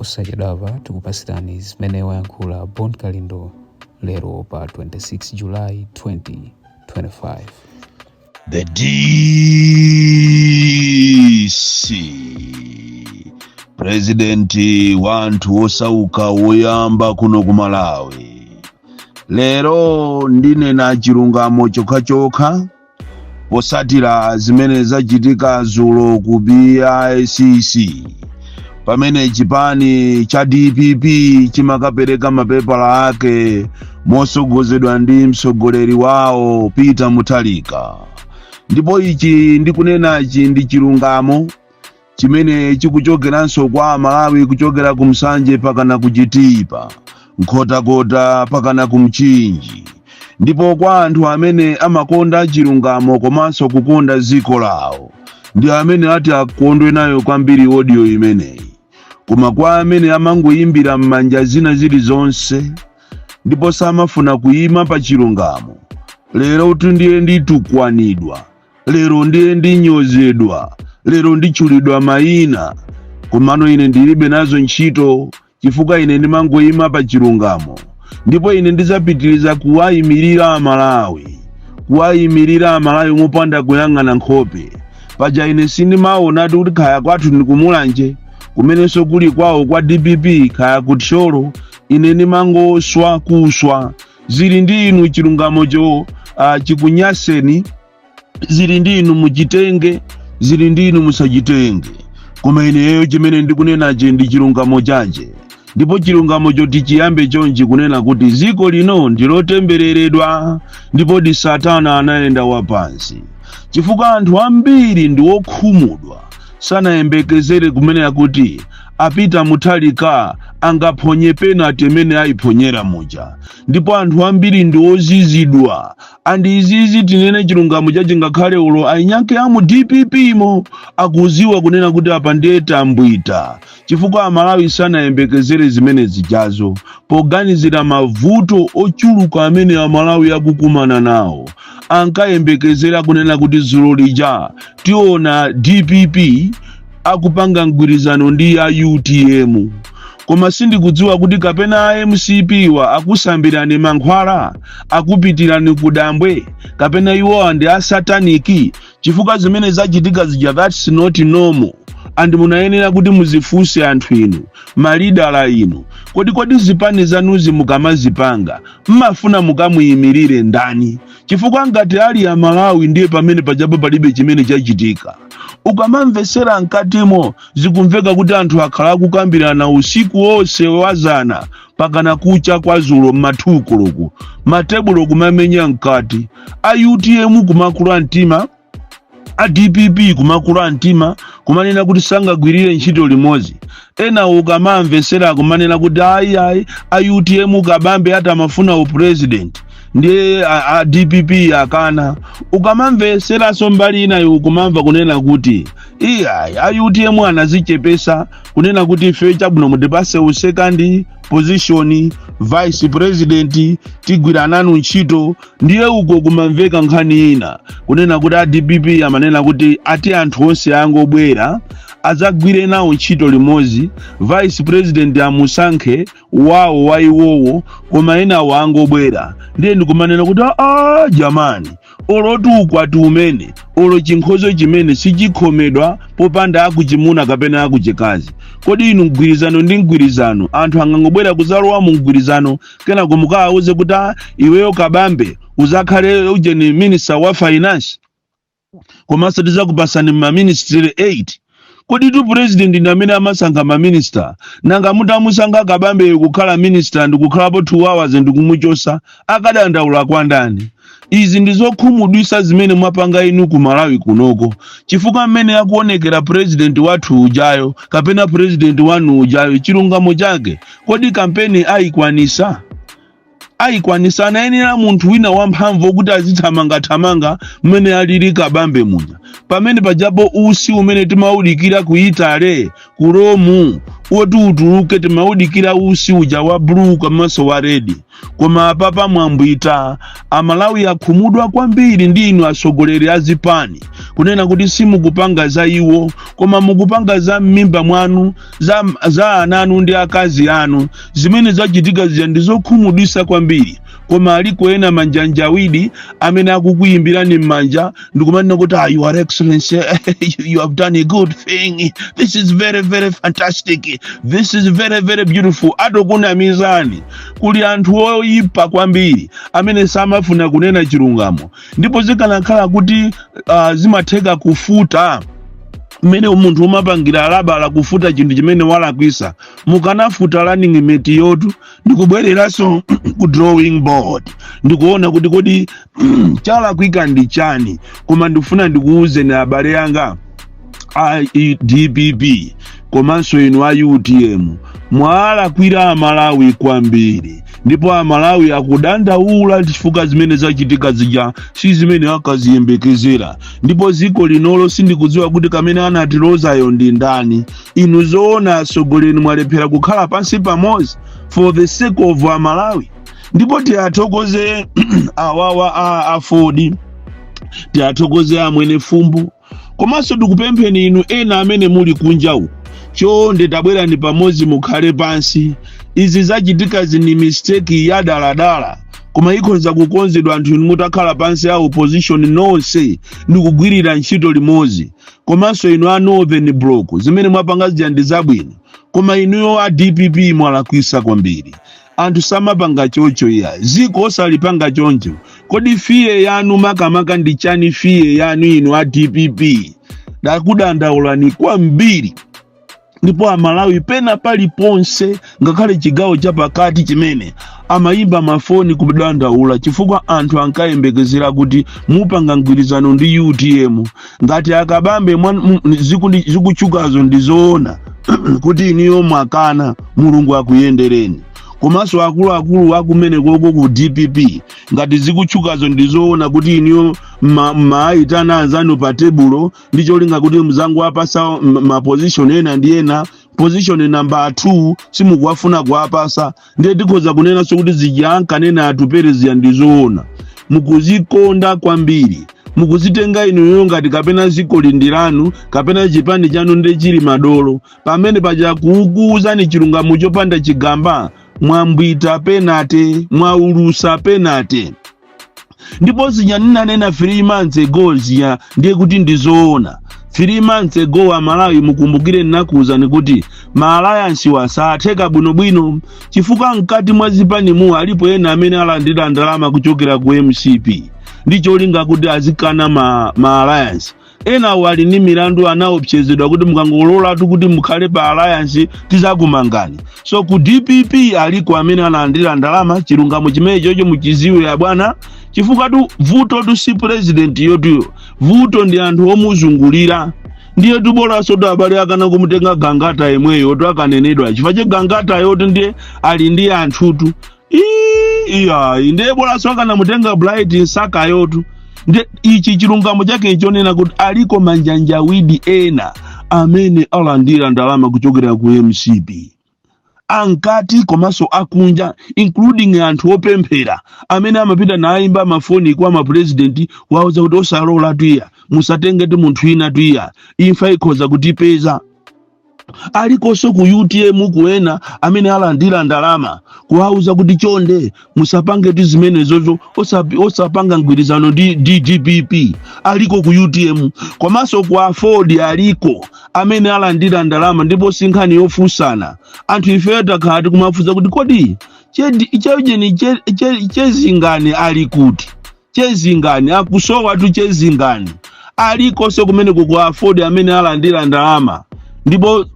Posachedwapa tikupasirani zimene wayankhula Bon Kalindo lero pa 26 July 2025. The DC, President wa anthu osauka woyamba kuno ku Malawi. Lero ndinena chilungamo chokhachokha posatira zimene zachitika dzulo ku BICC, pamene chipani cha DPP chimakapereka mapepala ake mosogozedwa ndi mtsogoleri wawo Peter Mutharika. Ndipo ichi ndikunenachi ndi chilungamo chimene chikuchokeranso kwa Malawi, kuchokera ku Msanje pakana ku Chitipa, Nkhotakota pakana ku Mchinji, ndipo kwa anthu amene amakonda chilungamo komanso kukonda dziko lawo ndi amene ati akondwe nayo kwambiri audio imeneyi. Koma kwa amene amangoyimbira m'manja zina zilizonse ndipo samafuna kuyima pa chilungamo, lero kuti ndiye nditukwanidwa, lero ndiye ndinyozedwa, lero nditchulidwa mayina, komano ine ndilibe nazo ntchito, chifukwa ine ndimangoyima pa chilungamo. Ndipo ine ndidzapitiriza kuwayimirira Amalawi, kuwayimirira Amalawi mopanda kuyang'ana nkhope. Paja ine sindimaonatu kuti khaya kwathu ndikumulanje, kumenenso kuli kwawo kwa DPP, khaya kuthyolo. Ine ndimangoswa kuswa. Zili ndi inu, chilungamocho chikunyaseni, zili ndi inu muchitenge, zili ndi inu musachitenge, koma ineyo chimene ndikunenachi ndi chilungamo chache. Ndipo chilungamocho tichiyambe chonchi, kunena kuti dziko lino ndilotembereredwa, ndipo di Satana anayenda wapansi, chifukwa anthu ambiri ndi okhumudwa, sanayembekezere kumenera kuti a Peter Mutharika angaphonye penalty imene ayiphonyera muja. Ndipo anthu ambiri ndi ozizidwa, and izizi tinene chilungamo chache, ngakhale ulo ainyanke amu DPP mo akuziwa kunena kuti apa ndiye tambwita, chifukwa Amalawi sanayembekezere zimene zijazo, poganizira mavuto ochuluka amene Amalawi akukumana nawo. Ankayembekezera kunena kuti dzulo lija tiona DPP akupanga mgwirizano ndi ya UTM, koma sindikudziwa kuti kapena a MCP wa akusambirani mankhwala, akupitirani kudambwe, kapena iwowa ndi asataniki, chifukwa zimene zachitika zija, that's not normal. And munayenera kuti muzifunse anthu inu, malidala inu, kodi zipani zanuzi mukamazipanga mmafuna mukamuyimirire ndani? Chifukwa ngati ali Amalawi, ndiye pamene pajapo palibe chimene chachitika. Ukamamvesera mkatimo, zikumveka kuti anthu akhala akukambirana usiku wonse wazana pakana kucha kwa zulo mmathukoloko, matebulo kumamenya mkati, a UTM kumakula mtima, a DPP kumakula mtima, kumanena kuti sangagwirire ntchito limodzi. Ena ukamamvesera kumanena kuti ayi ayi, a UTM Kabambe ati amafuna upresident, ndiye a DPP akana. Ukamamveseranso mbali inayo, ukumamva kunena kuti iyayi, a UTM anazichepesa kunena kuti ife chabwino mutipase usecond position, vice president, tigwira nanu ntchito. Ndiye uko kumamveka nkhani ina kunena kuti a DPP amanena kuti ati anthu onse angobwera adzagwire nawo ntchito limodzi, vice president amusankhe wawo wa iwowo, koma enawo angobwera. Ndiye ndikumanena kuti aa jamani, oloti ukwati umene olo chinkhozo chimene sichikhomedwa popanda akuchimuna kapena akuchikazi. Kodi inu mgwirizano ndi mgwirizano, anthu angangobwera kuzalowa mu mgwirizano, kenako mukawauze kuti, "Ah, iweyo Kabambe uzakhale ujeni minister wa finance, komanso tidzakupasani maministry 8"? Kodi tu president ndi amene amasankha maminista? Nanga mutamusankha Kabambe kukhala minister ndikukhalapo 2 hours ndikumuchosa, akadandaula kwa ndani? Izi ndi zokhumudwisa zimene mwapanga inu ku Malawi kunoko, chifukwa mmene akuonekera president wathu ujayo kapena president wanu ujayo, chilungamo chake, kodi kampeni ayikwanisa? Ayikwanisa? Anayenera munthu wina wamphamvu wokuti azithamangathamanga mmene alili Kabambe muja. Pamene pajapo usi umene timawudikira ku Italy, ku Romu, woti utuluke, timawudikira usi uja wa blue komanso wa red. Koma apapa mwambwita. Amalawi akhumudwa kwambiri ndi inu atsogoleri a zipani. Kunena kuti simukupanga za iwo, koma mukupanga za m'mimba mwanu, za ana anu ndi akazi anu. Zimene zachitika zija ndi zokhumudwitsa kwambiri, koma aliko ena manjanjawidi amene akukuyimbirani m'manja ndikumanena kuti, "Ah, Your Excellency, you have done a good thing. This is very, very fantastic. This is very, very beautiful." Atokunamizani. Kuli anthu oyipa kwambiri amene samafuna kunena chilungamo. Ndipo zikanakhala kuti zimatheka kufuta mmene munthu umapangira alabala, kufuta chinthu chimene walakwisa, mukanafuta running mate yotu ndikubwereranso ku drawing board ndikuona kuti kodi chalakwika ndi chani. Koma ndikufuna ndikuwuzeni, abale anga a DPP komanso inu a UTM, mwalakwira Amalawi kwambiri, ndipo Amalawi akudandaula chifukwa zimene zachitika zija si zimene akaziyembekezera. Ndipo dziko linolo sindikudziwa kuti kamene anatilozayo ndi ndani. Inu zoona, atsogoleri, mwalephera kukhala pansi pamodzi for the sake of Amalawi? Ndipo tiyathokoze awawa a AFORD, tiyathokoze amwene Fumbo, komanso tikupempheni inu ena amene muli kunja uku, chonde tabwerani pamodzi, mukhale pansi. Izi zachitika ndi mistake ya daladala, koma ikhoza kukonzedwa anthu inu mutakhala pansi, a opposition nonse, ndikugwirira ntchito limodzi. Komanso inu a Northern Block, zimene mwapanga zija ndi zabwino, koma inuyo a DPP mwalakwisa kwambiri. Anthu samapanga choncho iya, ziko osalipanga choncho. Kodi fear yanu makamaka ndi chani? Fear yanu inu a DPP, ndakudandaulani kwambiri. Ndipo Amalawi pena paliponse, ngakhale chigawo chapakati chimene amayimba mafoni kudandaula, chifukwa anthu ankayembekezera kuti mupanga mgwirizano ndi UTM. Ngati akabambe zikutchukazo ndi zoona kuti iniyo mwakana, Mulungu akuyendereni. Komanso akuluakulu akumene koko ku DPP, ngati zikutchukazo ndi zoona kuti iniyo maayitana anzanu pa tebulo ndi cholinga kuti mzangu apasa ma position ena ndi ena, position number 2 simukuwafuna kuwapasa, ndiye tikhoza kunenanso kuti zija ankanena Atupere zija ndi zoona. Mukuzikonda kwambiri, mukuzitenga inuyo ngati kapena ziko lindi lanu kapena chipani chanu ndi chili madolo. Pamene paja kukuuzani chilungamo chopanda chigamba, mwambwita penate, mwaulusa penate. Ndipo zija ndinanena 3 months ago zija ndiye kuti ndizoona. 3 months ago, Amalawi mukumbukire, ndinakuwuzani kuti ma alliance wasatheka bwinobwino, chifukwa mkati mwa zipanimu alipo ena amene alandira ndalama kuchokera ku MCP ndi cholinga kuti azikana ma alliance. Enawo ali ndi milandu, anaopsezedwa kuti mukangololatu kuti mukhale pa alliance tizakumangani. So ku DPP aliko amene analandira ndalama. Chilungamo chimene chocho muchiziwe ya bwana, chifukwa tu vuto tu si president yotuyo, vuto ndi anthu omuzungulira. Ndiye tubolanso tu abale akana kumutenga Gangata yemweyo tu akanenedwa, chifukwa che Gangata yotu ndiye ali ndi anthutu. Iya, ndiye bolanso akanamutenga Bright Msaka yotu. Ndiye ichi chilungamo chake chonena kuti aliko manjanjawidi ena amene alandira ndalama kuchokera ku MCP, ankati komanso akunja, including anthu opemphera amene amapita nayimba mafoni kwa mapurezidenti wauza kuti osalola tuya, musatenge munthu ina tuya, imfa ikhoza kutipeza. Alikonso ku UTM kuena amene alandira ndalama kuwauza kuti chonde musapange tu zimenezozo, osapanga mgwirizano ndi DPP. Aliko ku UTM, komanso ku AFORD aliko amene alandira ndalama. Ndipo sinkhani yofunsana, anthu ifeyo takhala tikumafunsa kuti kodi chejeni chezingani ali kuti? Chezingani akusowa tu. Chezingani alikonso kumeneko ku AFORD amene alandira ndalama. Ndipo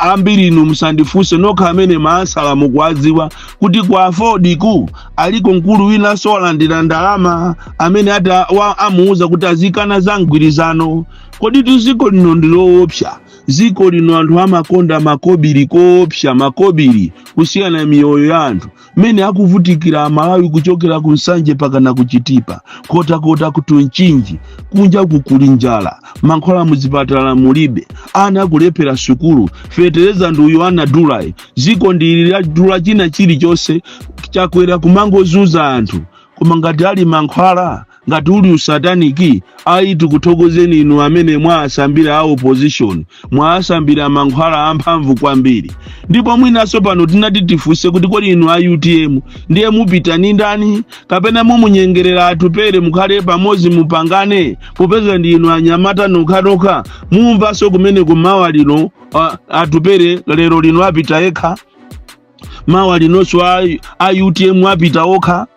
ambiri inu musandifunse, nokha amene maansala mukuwadziwa kuti ku AFORD ku aliko mkulu winanso alandira ndalama amene ati amuuza kuti azikana za mgwirizano. Kodi tu ziko lino ndi loopsa? Ziko lino anthu amakonda makobiri koopsa, makobiri kusiyana miyoyo ya anthu mmene akuvutikira Amalawi, kuchokera ku Nsanje pakana kuchitipa, Kotakota, ku Mchinji. Kunja kukuli njala, mankhwala muzipatala mulibe, ana akulephera sukulu, fetereza ndi uyo anadulayi, ziko ndili ladula, china chilichonse chakwera, kumangozuza anthu. Koma ngati ali mankhwala, Ngati uli usataniki, ayi, tikuthokozeni inu amene mwasambira a opposition, mwasambira mankhwala amphamvu kwambiri. Ndipo mwinanso pano tinati tifunse kuti kodi inu a UTM ndiye mupita ni ndani, kapena mumunyengerera Atupere mukhale pamodzi mupangane, popeza ndi inu anyamata nokhanokha? Mumvanso kumene kumawa lino, Atupere lero lino apita yekha, mawa linonso a UTM apita okha.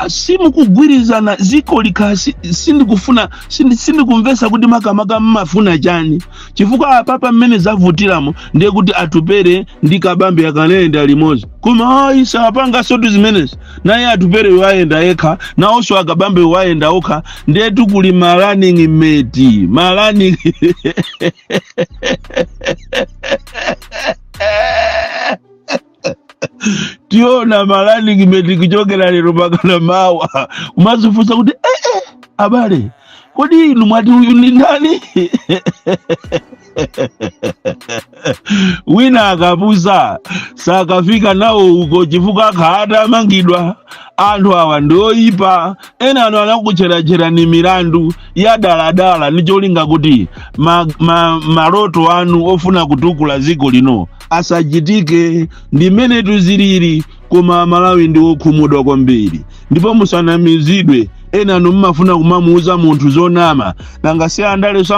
Simukugwirizana, ziko likhasi. Sindikufuna, sindikumvesa kuti makamaka mmafuna chani, chifukwa apapa mmene zavutiramo ndiye kuti Atupere ndi Kabambe akanayenda limodzi, koma ayi, sapanganso tu zimenezi. Naye Atupere ayenda yekha, nawonso Akabambe wayenda okha. Ndiye tukuli ma running mate, ma running. Tiona ma running mate kuchokera lero pakana mawa, kumazifunsa kuti abale, kodi inu mwati uyu ndi ndani? Wina akapusa sakafika nawo uko, chifukwa akhala atamangidwa. Anthu awa ndi oyipa. Ena anu anakucherachera milandu ya daladala ndi cholinga kuti maloto anu ofuna kutukula dziko lino asachitike. Ndi mmene tuzilili. Koma Amalawi ndi okhumudwa kwambiri, ndipo musanamizidwe. Ena anu mmafuna kumamuuza munthu zonama. Nanga si andaleso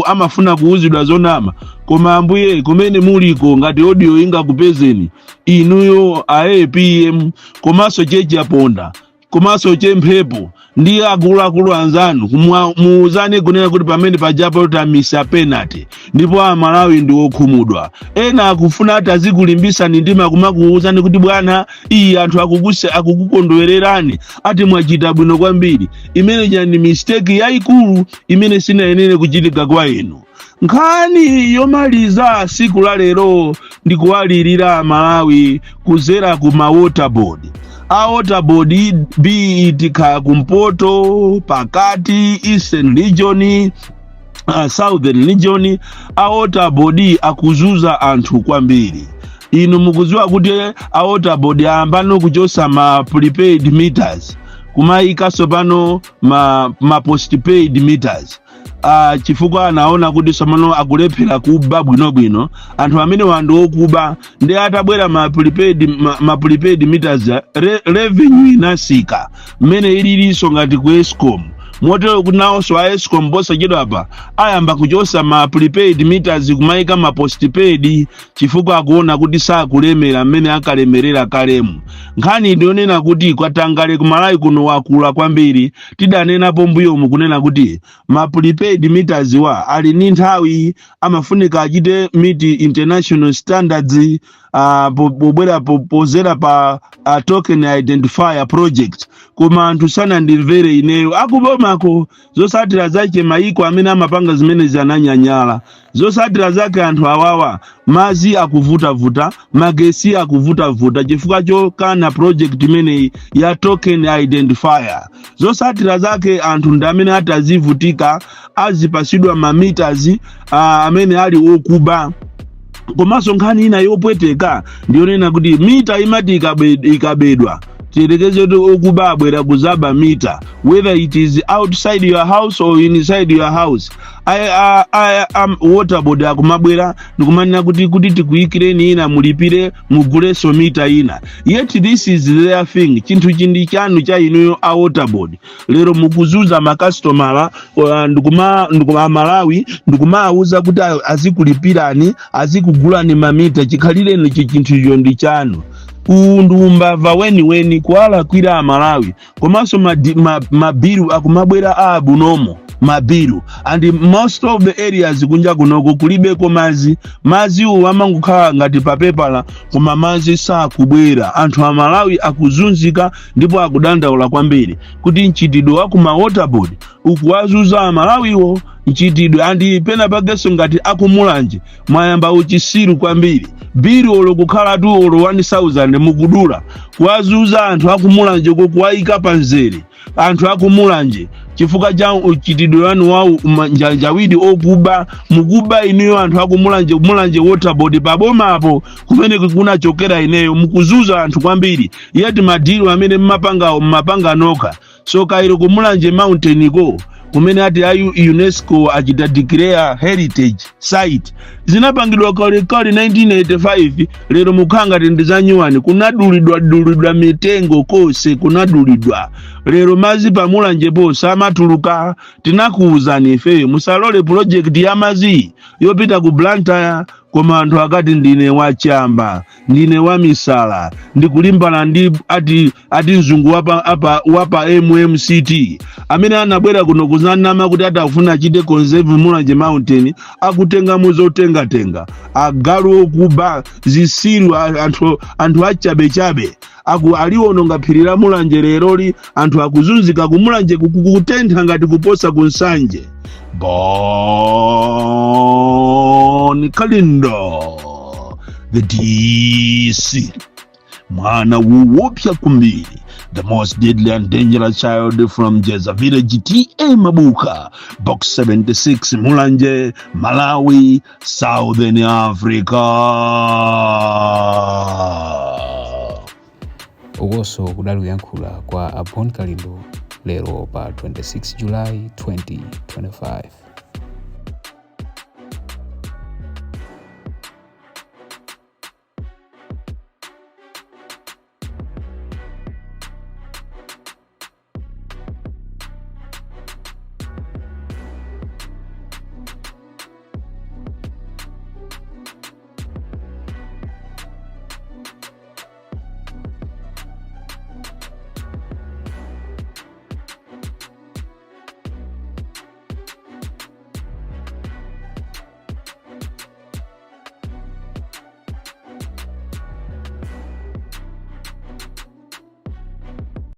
amafuna kuuzidwa zonama? Koma Ambuye kumene muliko, ngati audio ingakupezeni inuyo a APM, komanso chechaponda, komanso chemphepo ndi akuluakulu anzanu, muuzane kunena kuti pamene pajapo tamisa penalty, ndipo Amalawi ndi okhumudwa. Ena akufuna ati azikulimbisani ndima kumakuuzani kuti bwana, iyi anthu akukukondwererani, ati mwachita bwino kwambiri. Imene ndi mistake yayikulu imene sinayenere kuchitika kwa inu. Nkhani yomaliza siku la lero ndikuwalirira Amalawi kuzera ku ma water board. A water board, be it kaya kumpoto, pakati, Eastern Region, Southern Region, a water board akuzuza anthu kwambiri. Inu mukudziwa kuti a water board ayambano kuchosa ma prepaid meters, kumayikanso pano ma postpaid meters, chifukwa anaona kuti somano akulephera kuba bwinobwino. Anthu amene wandu okuba, ndi atabwera ma prepaid meters, revenue inasika mmene ililinso ngati ku ESCOM. Motero kuti nawonso a ESCOM posachedwapa ayamba kuchosa ma prepaid meters, kumayika ma postpaid, chifukwa akuona kuti sakulemera mmene akalemerera kalemu. Nkhani ndionena kuti katangale kumalawi kuno wakula kwambiri. Tidanenapo mbuyomu kunena kuti ma prepaid meters wa ali ndi nthawi, amafunika achite meet international standards, pobwera pozera pa token identifier project, koma anthu sanandimvere ineyo akubomako. Zosatira zake, maiko amene amapanga zimenezi ananyanyala. Zosatira zake, anthu awawa mazi akuvutavuta, magesi akuvutavuta, chifukwa chokana project imeneyi ya token identifier. Zosatira zake, anthu ndi amene atazivutika, azipasidwa ma meters amene ali okuba. Komanso nkhani ina yopweteka ndiyonena kuti mita imati ikabedwa, tiyerekeze kuti okuba abwera kuzaba mita, whether it is outside your house or inside your house, water board akumabwera ndikumanena kuti tikuyikireni ina, mulipire, mugulenso mita ina. Yet this is their thing. Chinthu chindi chanu cha inuyo a water board. Lero mukuzuza makasitomala, ndikuma Amalawi ndikumawuza kuti azikulipirani, azikugulani mamita, chikhalireni chinthucho ndi chanu. Uwu ndi umbava weniweni, kuwalakwira Amalawi. Komanso mabilu akumabwera a abnormal mabilu, and most of the areas kunja kunoko kulibeko mazi. Maziwo amangokhala ngati papepala, koma mazi sakubwera. Anthu Amalawi akuzunzika ndipo akudandaula kwambiri kuti mchitidwe wa kuma water board ukuwazuza Amalawiwo mchitidwe. And pena pakenso ngati akumulanje mwayamba uchisiru kwambiri. Bill olo kukhalatu olo 1000 mukudula, kuwazuza anthu akumulanje, kuwayika panzere anthu akumulanje chifukwa cha uchitidwe wanu wa njanjawidi okuba. Mukuba inuyo anthu akumulanje, Mulanje Water Board pabomapo kumene kunachokera ineyo. Mukuzuza anthu kwambiri, yet ma deal amene mmapangawo mmapanga nokha. So kairo ku Mulanje Mountain ko, kumene ati a UNESCO achita declare heritage site, zinapangidwa kalekale 1985. Lero mukhala ngati ndi zanyuwani. Kunadulidwa dulidwa mitengo konse, kunadulidwa. Lero mazi paMulanjepo samatuluka. Tinakuwuzani ifeyo, musalole project ya mazi yopita ku Blantyre, koma anthu akati ndine wachamba, ndine wamisala, ndikulimbana ndi ati mzungu wapa, apa, wapa MMCT amene anabwera kuno kuzanama kuti atafuna achite conserve Mulanje Mountain, akutengamo zotengatenga. Agalu okuba, zisilu, anthu achabechabe aku aliwononga phiri la Mulanje. Leroli anthu akuzunzika kuMulanje, kutentha ngati kuposa kuNsanje. Bon Kalindo, the DC, mwana woopsa kwambiri, the most deadly and dangerous child from Jeza Village, TA Mabuka, Box 76, Mulanje, Malawi, Southern Africa. Ukonso kudali kuyankhula kwa a Bon Kalindo lero pa 26 July 2025.